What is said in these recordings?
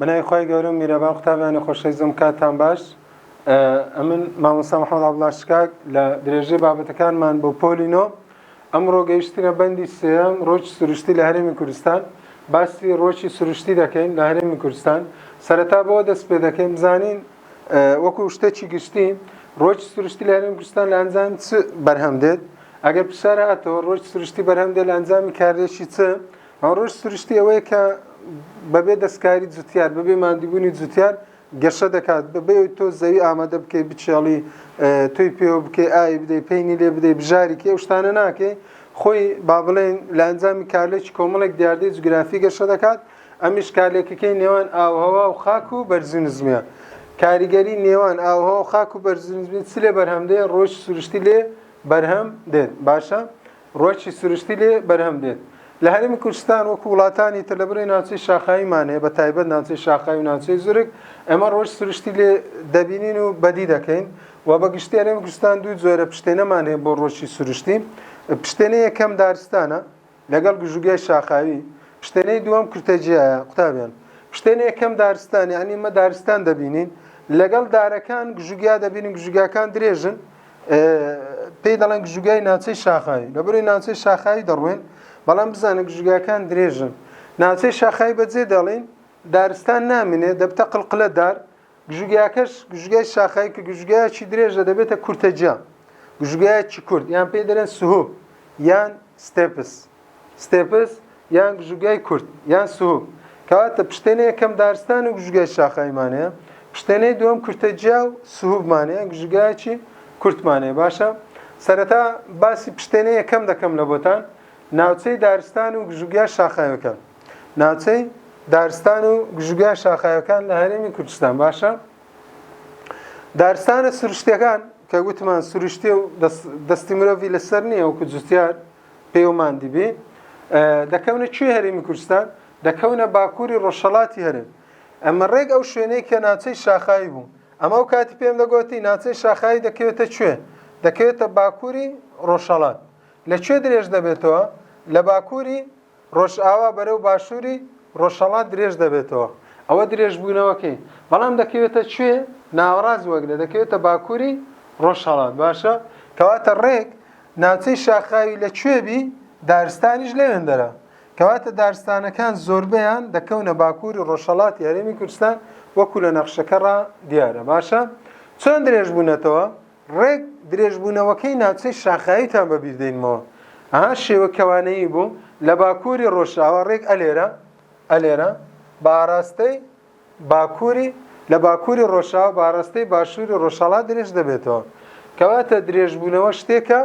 بەناوی خوای گەورە و میرەبان قوتابیانی خۆشەویستم کاتتان باش ئەمن مامۆستا محمد عەبدوڵا شکاک لە درێژەی بابەتەکانمان بۆ پۆلی نۆ ئەمڕۆ گەیشتینە بەندی سێیەم ڕۆکی سروشتی لە هەرێمی کوردستان باسی ڕۆکی سروشتی دەکەین لە هەرێمی کوردستان سەرەتا بۆ دەست پێ دەکەین بزانین وەکو شتێکی گشتی ڕۆکی سروشتی لە هەرێمی کوردستان لە ئەنجام چ بەرهەم دێت ئەگەر پرسیار هاتەوە ڕۆکی سروشتی بەرهەم دێت لە ئەنجامی کارێکی چ ڕۆژ سروشتی ئەوەیە کە بەبێ دەستکاری جوتیار بەبێ ماندووبوونی جوتیار گەشە دەکات بەبێ ئەوەی تۆ زەوی ئامادە بکەی بچێڵی تۆی پێوە بکەی ئاوی بدەی پەینی لێ بدەی بژاری کەی ئەو شتانە ناکەی خۆی با بڵێن لە ئەنجامی کارلێکی کۆمەڵێک دیاردەی جوگرافی گەشە دەکات ئەمیش کارلێکەکەی نێوان ئاوهەوا و خاک و بەرزی نزمیە کاریگەری نێوان ئاوهەوا و خاک و بەرزی نزمی چ لێ بەرهەم دێ ڕۆژ سروشتی لێ بەرهەم دێت باشە ڕوەکی سروشتی لێ بەرهەم دێت. لە هەرێمی کوردستان وەکو وڵاتانی تر لەبەرئەوەی ناوچەی شاخاویمان هەیە بە تایبەت ناوچەی شاخاوی و ناوچەی زورگ ئێمە ڕوەکی سروشتی لێ دەبینین و بەدی دەکەین و بە گشتی هەرێمی کوردستان دوو جۆرە پشتێنەمان هەیە بۆ ڕوەکی سروشتی پشتێنەی یەکەم دارستانە لەگەڵ گژوگیای شاخاوی پشتێنەی دووەم کورتەجیایە قوتابیان پشتێنەی یەکەم دارستان یعنی ئمە دارستان دەبینین لەگەڵ دارەکان گژوگیا دەبینین گژوگیاکان درێژن پێی دەڵێن گژوگای ناوچەی شاخاوی لەبەرەی ناوچەی شاخاوی دەڕوێن بەڵام بزانە گژوگاکان درێژن ناوچەی شاخاوی بەجێ دەڵین دارستان نامینێ دەبتە قلقلە دار گژوگیاکەش گژوگای شاخاوی کە گژوگایەکی درێژە دەبێتە کورتەجیا گژوگایەکی کورت یان پێی دەڵێن سهوب یان steppes steppes یان گژوگیای کورت یان سهوب کەواتە پشتێنەی یەکەم دارستان و گژوگیای شاخاویمان هەیە پشتێنەی دووەم کورتە جیا و سهوبمان هەیە گژوگیایەکی کورتمان هەیە باشە سەرەتا باسی پشتێنەی یەکەم دەکەم لە بۆتان ناوچەی دارستان و گژوگیا شاخاویەکان ناوچەی دارستان و گژوگیا شاخاویەکان لە هەرێمی کوردستان باشە دارستانە سروشتیەکان کە گوتمان سروشتی و دەستی مرۆڤی لەسەر نییە وەکو جوتیار پێوەمان دیبی دەکەونە کوێ هەرێمی کوردستان دەکەونە باکووری ڕۆژهەڵاتی هەرێم ئەمە ڕێک ئەو شوێنەی کە ناوچەی شاخاوی بوو ئەمە ئەو کاتی پێم دەگوتی ناوچەی شاخاوی دەکەوێتە کوێ دەکەوێتە باکووری ڕۆژهەڵات لە کوێ درێژ دەبێتەوە لە باکووری ڕۆژئاوا بەرەو باشووری ڕۆژهەڵات درێژ دەبێتەوە. ئەوە درێژبوونەوەکەی. بەڵام دەکەوێتە کوێ؟ ناوەڕاست وەگرە دەکەوێتە باکووری ڕۆژهەڵات. باشە؟ کەواتە ڕێک ناوچەی شاخاوی لە کوێ بی دارستانیش لەوێندەرە. کەواتە دارستانەکان زۆربەیان دەکەونە باکووری ڕۆژهەڵاتی هەرێمی کوردستان وەکو لە نەخشەکەڕا دیارە. باشە؟ چۆن درێژبوونەتەوە؟ ڕێک درێژبوونەوەکەی ناوچەی شاخاویتان بە بیر دێنمەوە. ئەها شێوە کەوانەیی بوو لە باکووری ڕۆژئاوا ڕێک ئەلێرە ئەلێرە بە ئاراستەی باکووری لە باکووری ڕۆژئاوا بە ئاراستەی باشووری ڕۆژهەڵات درێژ دەبێتەوە. کەواتە درێژبوونەوە شتێکە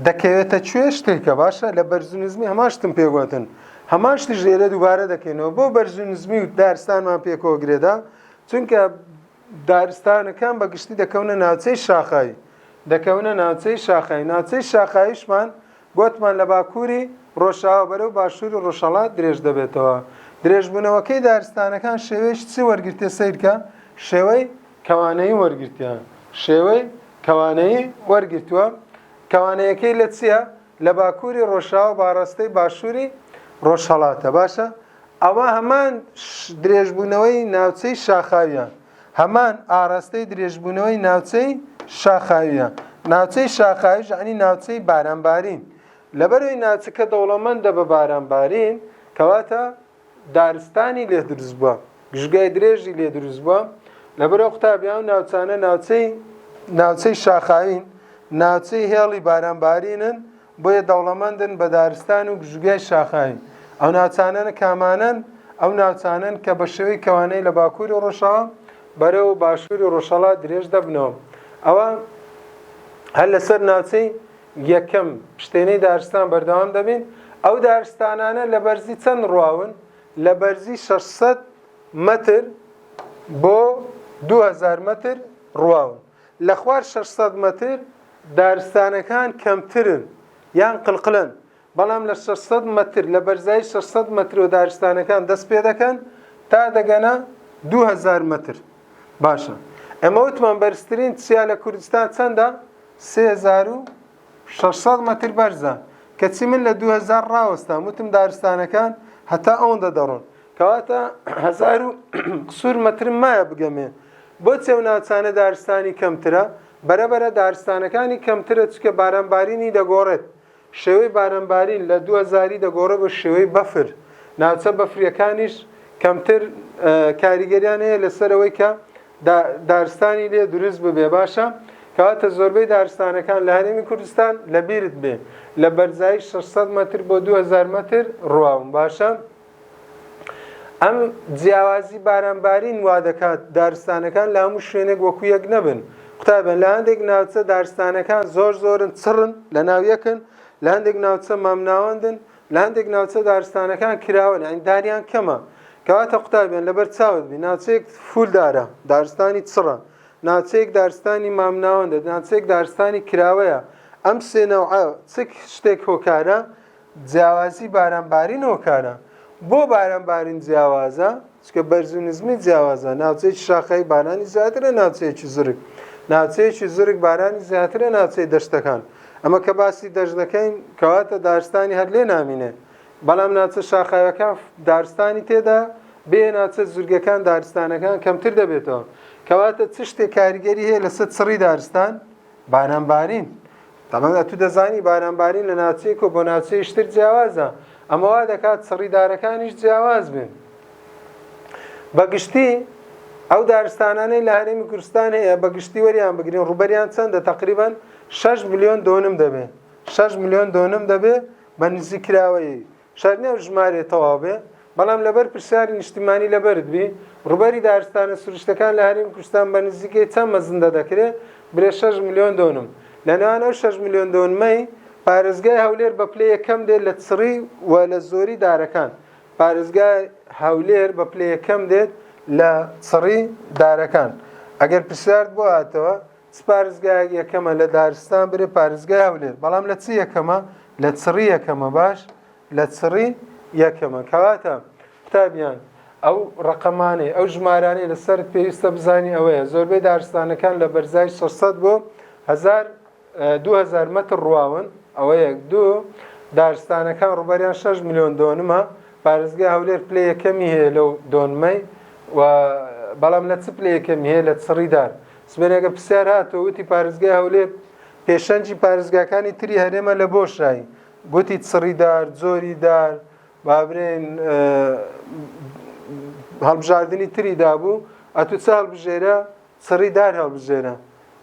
دەکەوێتە کوێ شتێکە باشە لە بەرز و نزمی هەمان شتم پێ گوتن هەمان شتیش لێرە دووبارە دەکەینەوە بۆ بەرز و نزمی و دارستانمان پێکەوە گرێدا چونکە دارستانەکان بە گشتی دەکەونە ناوچەی شاخاوی دەکەونە ناوچەی شاخاوی ناوچەی شاخاویشمان گۆتمان لە باکووری ڕۆژئاوا بەرەو باشووری ڕۆژهەڵات درێژ دەبێتەوە درێژبوونەوەکەی دارستانەکان شێوەی چی وەرگرتێ سەیرکە شێوەی کەوانەیی وەرگرتیە شێوەی کەوانەیی وەرگرتووە کەوانەیەکەی لە چییە لە باکووری ڕۆژئاوا بە ئاراستەی باشووری ڕۆژهەڵاتە باشە ئەوە هەمان درێژبوونەوەی ناوچەی شاخاویە. هەمان ئاراستەی درێژبوونەوەی ناوچەی شاخاویە. ناوچەی شاخاویش یەعنی ناوچەی بارانبارین. لەبەرئەوەی ناوچەکە دەوڵەمەندە بە بارانبارین، کەواتە دارستانی لێ دروست بووە، گژوگای درێژی لێ دروست بووە. لەبەرئەوە قوتابی ئەو ناوچانە ناوچەی ناوچەی شاخاوین، ناوچەی هێڵی بارانبارینن، بۆیە دەوڵەمەندن بە دارستان و گژوگیای شاخاوی. ئەو ناوچانەن کامانەن؟ ئەو ناوچانەن کە بە شێوەی کەوانەی لە باکووری ڕۆژئاوا بەرەو باشووری ڕۆژهەڵات درێژ دەبنەوە. ئەوە هەر لەسەر ناوچەی یەکەم پشتێنەی دارستان بەردەوام دەبین. ئەو دارستانانە لە بەرزی چەند ڕواون؟ لە بەرزی 600 مەتر بۆ 2000 مەتر ڕواون. لە خوار 600 مەتر دارستانەکان کەمترن یان قلقلن، بەڵام لە 600 مەتر لە بەرزایی 600 مەترەوە دارستانەکان دەست پێدەکەن تا دەگەنە 2000 مەتر. باشە ئێمە وتمان بەرزترین چیا لە کوردستان چەندە؟ 3600 مەتر بەرزە. کەچی من لە 2000 ڕاوەستام وتم دارستانەکان هەتا ئەوەندە دەڕۆن. کەواتە هەزار و قسوور مەترم مایە بگەمێ. بۆچی ئەو ناوچانە دارستانی کەمترە؟ بەرەبەرە دارستانەکانی کەمترە چونکە بارانبارینی دەگۆڕێت. شێوەی بارانبارین لە دووهەزاری دەگۆڕێت بۆ شێوەی بەفر. ناوچە بەفرییەکانیش کەمتر کاریگەریان هەیە لەسەر ئەوەی کە دارستانی لێ دروست ببێ. باشە کەواتە زۆربەی دارستانەکان لە هەرێمی کوردستان لەبیرت بێ لە بەرزایی 600 مەتر بۆ 2000 مەتر ڕواون. باشە ئەم جیاوازی بارانبارین وا دەکات دارستانەکان لە هەموو شوێنێک وەکو یەک نەبن. قوتابیان لە هەندێک ناوچە دارستانەکان زۆر زۆرن چڕن لە ناو یەکن، لە هەندێک ناوچە مامناوەندن، لە هەندێک ناوچە دارستانەکان کراوەن یانی داریان کەمە. کەواتە قوتابیان لەبەر چاوت بی ناوچەیەک فول دارە دارستانی چڕە، ناوچەیەک دارستانی مامناوەندە، ناوچەیەک دارستانی کراوەیە. ئەم سێ نەوعە چ شتێک هۆکارە؟ جیاوازی باران بارین هۆکارە. بۆ باران بارین جیاوازە؟ چونکە بەرز و نزمی جیاوازە. ناوچەیەکی شاخاوی بارانی زیاترە ناوچەیەکی زرگ. ناوچەیەکی زرگ بارانی زیاترە ناوچەی دەشتەکان. ئەمە کە باسی دەشت دەکەین کەواتە دارستانی هەر لێ نامینێ. بەڵام ناوچە شاخاویەکان دارستانی تێدا بێ ناوچە زرگەکان دارستانەکان کەمتر دەبێتەوە. کەواتە چ شتێک کاریگەری هەیە لەسەر چڕی دارستان؟ باران بارین. تەبعەن ئەتوو دەزانی باران بارین لە ناوچەیەک و بۆ ناوچەیەکی تر جیاوازە، ئەمە وا دەکات چڕی دارەکانیش جیاواز بێن. بە گشتی ئەو دارستانانەی لە هەرێمی کوردستان هەیە بە گشتی وەریان بگرین ڕووبەریان چەندە تقریبان 6 ملیۆن دۆنم دەبێ 6 ملیۆن دۆنم دەبێ بە نزیکراوەیی شەرت نیە ئەو ژمارەیە تەواو بێ، بەڵام لەبەر پرسیاری نیشتیمانی لەبەرت بی، ڕووبەری دارستانە سروشتەکان لە هەرێمی کوردستان بە نزیکەی چەند مەزندە دەکرێ؟ برێ شەش ملیۆن دۆنم. لە نێوان ئەو شەش ملیۆن دۆنمەی، پارێزگای هەولێر بە پلەی یەکەم دێت لە چڕی و لە زۆری دارەکان. پارێزگای هەولێر بە پلەی یەکەم دێت لە چڕی دارەکان. ئەگەر پرسیارت بۆ هاتەوە، چ پارێزگایەک یەکەمە لە دارستان برێ پارێزگای هەولێر بەڵام لە چ یەکەمە لە چڕی یەکەمە باش لە چڕی یەکەمە کەواتە قوتابیان ئەو ڕقەمانەی ئەو ژمارانەی لەسەر پێویستە بزانی ئەوەیە زۆربەی دارستانەکان لە بەرزای 600 بۆ 1000 2000 مەتر ڕواون ئەوە یەک دوو دارستانەکان ڕووبەریان 6 میلیۆن دۆنمە پارێزگای هەولێر پلەی یەکەمی هەیە لەو دۆنمەی و بەڵام لە چ پلەی یەکەمی هەیە لە چڕی دار سبەینێ گەر پرسیار هاتەوە وتی پارێزگای هەولێر پێشەنگی پارێزگاکانی تری هەرێمە لە بۆشایی گوتی چڕی دار جۆری دار با برێن هەڵبژاردنی تری دابوو ئەتو چ هەڵبژێرە چڕی دار هەڵبژێرە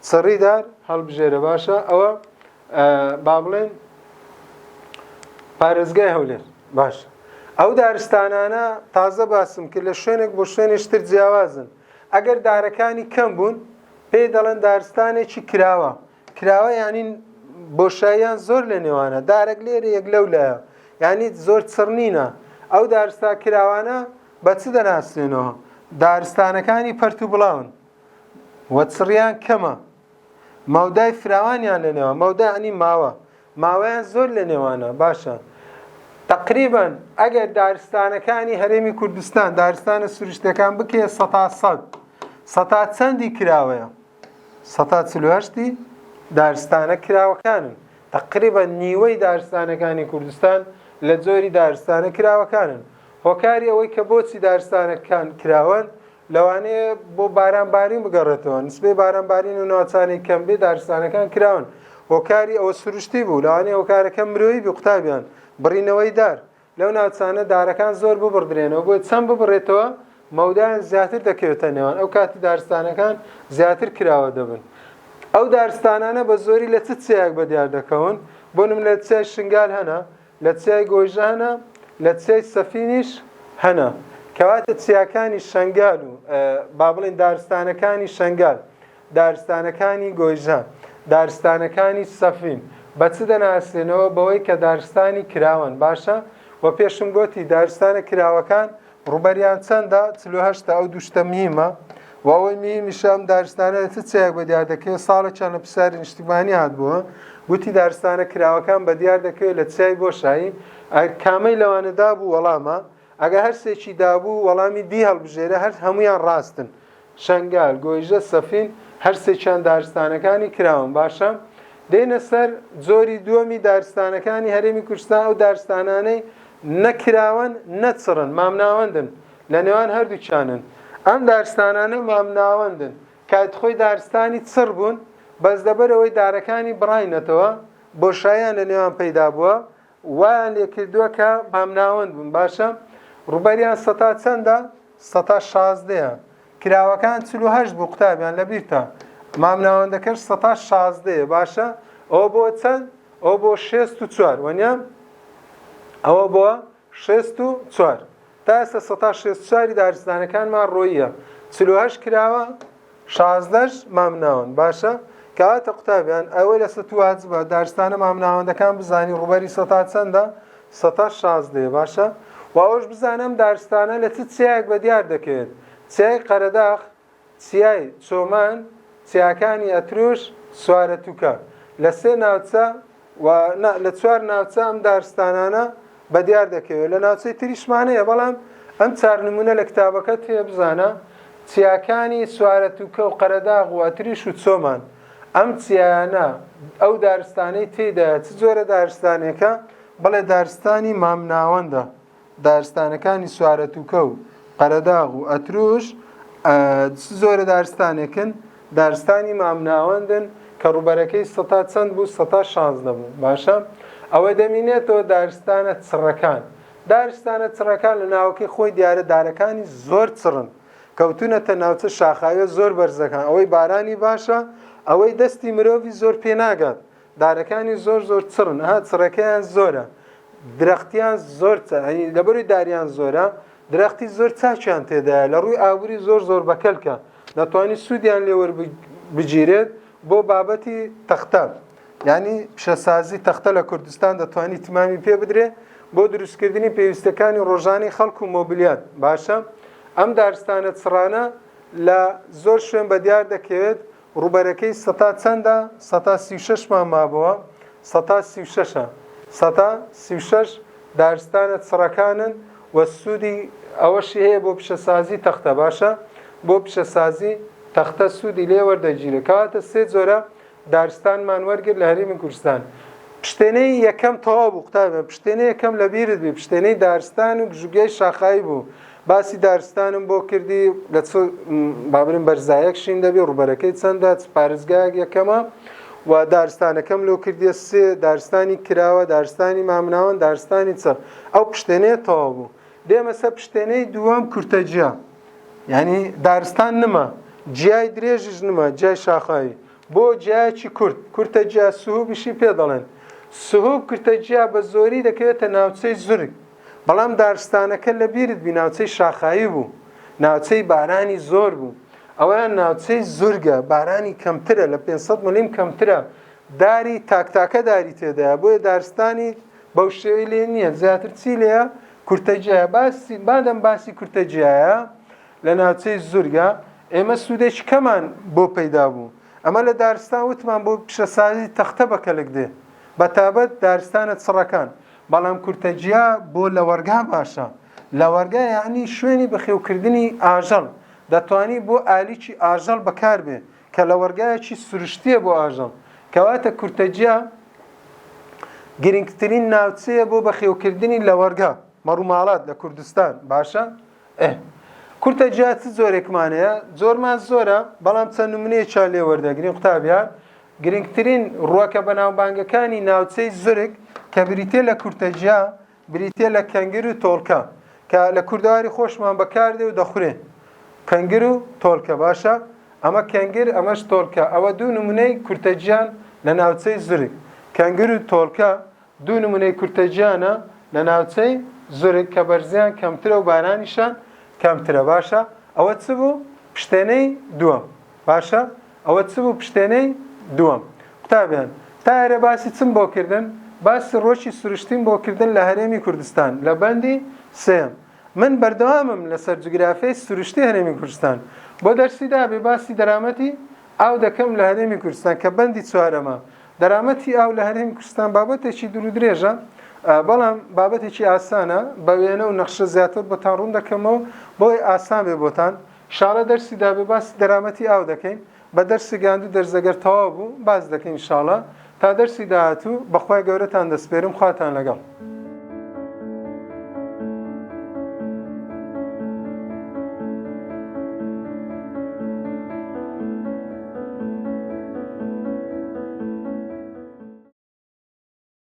چڕی دار هەڵبژێرە باشە ئەوە با بڵێن پارێزگای هەولێر باش ئەو دارستانانە تازە باسم کرد لە شوێنێک بۆ شوێنێشتر جیاوازن ئەگەر دارەکانی کەم بوون پێی دەڵێن دارستانێکی کراوە کراوە یعنی بۆشاییان زۆر لە نێوانە دارێک لێرە یەک لەو لایە یعنی زۆر چڕنینە ئەو دارستا کراوانە بە چ دەناسرێنەوە دارستانەکانی پەرت و بڵاون و چڕیان کەمە مەودای فراوانیان لە نێوان مەودا عنی ماوە ماوەیان زۆر لە نێوانە باشە تقریبا ئەگەر دارستانەکانی هەرێمی کوردستان دارستانە سروشتەکان بکێ سەتا سەد سەتا چەندی کراوەیە سەتا چلوهشتی دارستانە کراوەکانن تقریبا نیوەی دارستانەکانی کوردستان لە جۆری دارستانە کراوەکانن هۆکاری ئەوەی کە بۆچی دارستانەکان کراوەن لەوانەیە بۆ باران بارین بگەڕێتەوە، نسبەی باران بارین و ناوچانەی کەم بێ دارستانەکان کراون، هۆکاری ئەوە سروشتی بوو، لەوانەیە هۆکارەکە مرۆیی بی قوتابیان، بڕینەوەی دار، لەو ناوچانە دارەکان زۆر ببڕدرێنەوە بۆیە چەند ببڕێتەوە مەودایان زیاتر دەکەوێتە نێوان ئەو کاتی دارستانەکان زیاتر کراوە دەبن. ئەو دارستانانە بە زۆری لە چ چیایەک بەدیار دەکەون؟ بۆ نمونە لە چیای شنگال هەنە، لە چیای گۆیژە هەنە، لە چیای سەفینیش هەنە. کەواتە چیاکانی شەنگال و با بڵێین دارستانەکانی شەنگال، دارستانەکانی گۆیژە، دارستانەکانی سەفین بە چ دەناسرێنەوە؟ بەوەی کە دارستانی کراوەن. باشە و پێشم گۆتی دارستانە کراوەکان ڕووبەریان چەندە؟ 48 ئەو دوو شتە مهمە و ئەوەی مهمیشە ئەم دارستانە لە چ چیایەک بەدیار دەکەوێت ساڵێکیان لە پرسیاری نیشتیمانی هاتبووە گوتی دارستانە کراوەکان بەدیار دەکەوێت لە چیای بۆشایی ئەگەر کامەی لەوانە دابوو وەڵامە ئەگەر هەر سێکی دابوو وەڵامی دی هەڵبژێرە هەر هەمویان ڕاستن شەنگال گۆیژە سەفین هەر سێکیان دارستانەکانی کراون باشە دێنە سەر جۆری دووەمی دارستانەکانی هەرێمی کوردستان ئەو دارستانانەی نە کراوەن نە چڕن، مامناوەندن، لە نێوان هەردووکیانن. ئەم دارستانانە مامناوەندن، کات خۆی دارستانی چڕ بوون، بەس لەبەرئەوەی دارەکانی بڕاینەتەوە، بۆشاییان لە نێوان پەیدا بووە، وایان لێکردووە کە مامناوەند بوون. باشە ڕووبەریان سەتا چەندە؟ سەتا شازدەیە. کراوەکان 48 بوو قوتابیان لەبیرتە. مامناوەندەکەش سەتا شازدەیە. باشە ئەوە بۆ چەند؟ ئەوە بۆ 64 وەنیە؟ ئەوە بۆ 64 تا ئێستا سەتا 64ی دارستانەکانمان ڕۆییە 48 کراوە شازدەش مامناوەند باشە کەواتە قوتابیان ئەوەی لەسەر تو واجبە دارستانە مامناوەندەکان بزانی ڕووبەری سەتا چەندە سەتا شازدەیە باشە و ئەوەش بزانە ئەم دارستانە لە چ چیایەک بە دیار دەکەوێت چیای قەرەداخ چیای چۆمان چیاکانی ئەتروش سوارەتوکە لە سێ ناوچە و نا لە چوار ناوچە ئەم دارستانانە بەدیار دەکەوێت لە ناوچەی تریشمان هەیە بەڵام ئەم چار نمونە لە کتابەکەت هەیە بزانە چیاکانی سوارەتوکە و قەرەداغ و ئەتریش و چۆمان ئەم چیایانە ئەو دارستانەی تێدایە چ جۆرە دارستانێکە بەڵێ دارستانی مامناوەندە دارستانەکانی سوارەتوکە و قەرەداغ و ئەتروش چ جۆرە دارستانێکن؟ دارستانی مامناوەندن کە ڕووبەرەکەی سەتا چەند بوو؟ سەتا 16 بوو. باشە ئەوە دەمینێتەوە دارستانە چڕەکان. دارستانە چڕەکان لە ناوەکەی خۆی دیارە دارەکانی زۆر چڕن. کەوتونەتە ناوچە شاخاویە زۆر بەرزەکان. ئەوەی بارانی باشە، ئەوەی دەستی مرۆڤی زۆر پێ ناگات. دارەکانی زۆر زۆر چڕن ها چڕەکەیان زۆرە درەختیان زۆر لەبەروی داریان زۆرە درەختی زۆر چاکیان تێدایە لە ڕووی ئابووری زۆر زۆر بەکەلکە دەتوانی سوودیان لێ وەربگیرێت بۆ بابەتی تەختە یعنی پیشەسازی تەختە لە کوردستان دەتوانی تمامی پێ بدرێ بۆ دروستکردنی پێویستەکانی ڕۆژانی خەڵک و مۆبلیات باشە ئەم دارستانە چڕانە لە زۆر شوێن بە دیار دەکەوێت ڕووبەرەکەی سەتا چەندە؟ سەتا 36 مان مابەوە، سەتا 36ە. سەتا 36 دارستانە چڕەکانن و سوودی ئەوەشی هەیە بۆ پیشەسازی تەختە باشە؟ بۆ پیشەسازی تەختە سوودی لێ وەردەگیرێت. کەواتە سێ جۆرە دارستانمان وەرگرت لە هەرێمی کوردستان. پشتێنەی یەکەم تەواو بوو قوتابیان، پشتێنەی یەکەم لەبیرت بێ، پشتێنەی دارستان و گژوگیای شاخاوی بوو. باسی دارستانم بۆ کردی لە چ با بڵێم بەرزایەک شین دەبێ ڕووبەرەکەی چەندە چ پارێزگایەک یەکەمە و دارستانەکەم لۆ کردیە سێ دارستانی کراوە دارستانی مامناوەند دارستانی چڕ ئەو پشتێنەیە تەواو بوو دێمە سەر پشتێنەی دووەم کورتەجیا یعنی دارستان نما جیای درێژیش نما جیای شاخاوی بۆ جیایەکی کورت کورتە جیا سهوبیشی پێ دەڵێن سهوب کورتە جیا بە زۆری دەکەوێتە ناوچەی زورگ بەڵام دارستانەکە لە بیرت بی ناوچەی شاخاوی بوو، ناوچەی بارانی زۆر بوو، ئەوەیان ناوچەی زورگە، بارانی کەمترە، لە 500 ملیم کەمترە، داری تاک تاکە داری تێدایە، بۆیە دارستانی بەو شێوەی لێ نییە، زیاتر چی لێیە؟ کورتە جیایە، باسی مادەم باسی کورتە جیایە لە ناوچەی زورگە، ئێمە سوودێکی کەمان بۆ پەیدا بوو، ئەمە لە دارستان وتمان بۆ پیشەسازی تەختە بەکەلک دێ، بەتابەت دارستانە چڕەکان، بەڵام کورتەجیا بۆ لەوەڕگا باشە. لەوەڕگا یەعنی شوێنی بەخێوکردنی ئاژەڵ. دەتوانی بۆ ئالیکی ئاژەڵ بەکاربێ کە لەوەڕگایەکی سروشتییە بۆ ئاژەڵ. کەواتە کورتەجیا گرنگترین ناوچەیە بۆ بەخێوکردنی لەوەڕگا، مەڕوماڵات لە کوردستان. باشە؟ ئه. کورتەجیا چ جۆرێکمان هەیە؟ جۆرمان زۆرە، بەڵام چەند نمونەیەکیان لێ وەردەگرین قوتابیان. گرنگترین ڕووەکە بەناوبانگەکانی ناوچەی زورگ کە بریتیە لە کورتەجیا، بریتیە لە کەنگر و تۆڵکە کە لە کوردەواری خۆشمان بەکاردێ و دەخورێ. کەنگر و تۆڵکە باشە؟ ئەمە کەنگر ئەمەش تۆڵکە ئەوە دوو نمونەی کورتەجیان لە ناوچەی زورگ. کەنگر و تۆڵکە دوو نمونەی کورتەجیانە لە ناوچەی زورگ کە بەرزیان کەمترە و بارانیشان کەمترە باشە؟ ئەوە چ بوو؟ پشتێنەی دووەم. باشە ئەوە چ بوو پشتێنەی دووەم؟ قوتابیان تا ئێرە باسی چم بۆ کردن؟ باسی ڕۆکی سروشتیم بۆ کردن لە هەرێمی کوردستان لە بەندی سێیەم. من بەردەوامم لەسەر جوگرافیای سروشتی هەرێمی کوردستان. بۆ دەرسی دابێ باسی دەرامەتی ئاو دەکەم لە هەرێمی کوردستان کە بەندی چوارەمە. دەرامەتی ئاو لە هەرێمی کوردستان بابەتێکی دوور و درێژە بەڵام بابەتێکی ئاسانە بە وێنە و نەخشە زیاتر بۆتان ڕوون دەکەمەوە بۆی ئاسان بێ بۆتان. شاڵە دەرسی دابێ باسی دەرامەتی ئاو دەکەین بە دەرسی گاندو دەرس ئەگەر تەواو بوو باس دەکەین ان شاءاللە تا دەرسی داهاتوو بەخوای گەورەتان دەسپێرم خواتان لەگەڵ.